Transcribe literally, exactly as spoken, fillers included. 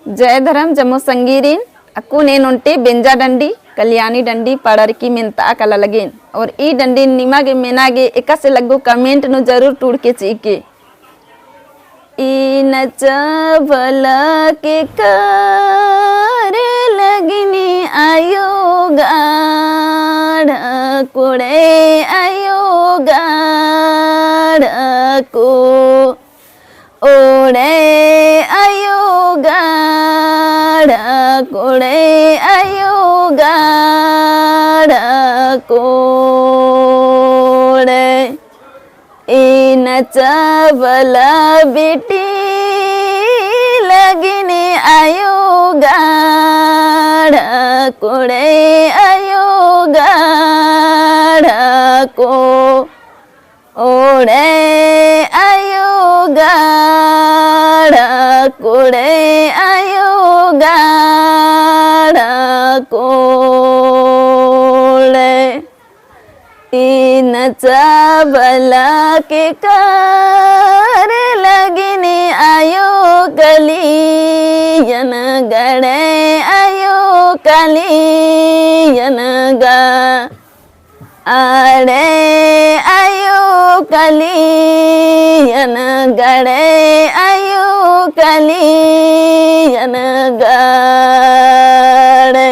जय धरम जम्मो संगीरिन, अक्कुन एन ओन्टे बेंजा डंडी, कल्याणी डंडी पाड़रकी मेन्ता कला लगेन। और ई डंडी निमा गे मेना गे एकासे लग्गो comment नू जरूर टूड़के चिके। ई नचा बला के करे लगनी आयो गाड़ा कोड़े आयो गाड़ा को ओड़े आयो गाड़ा कोड़े आयो गाड़ा कोड़े। ई नचा बला बेटी लगने आयो गाड़ा कोड़े आयो गाड़ा को ओड़े आयो गाड़ा कोड़े आयो गाड़ा कोड़े। ई नचा बला के करे लगने आयो कलियन गड़े आयो कलियन गा अड़े आयो कलियन गड़े आयो कलियन गड़े।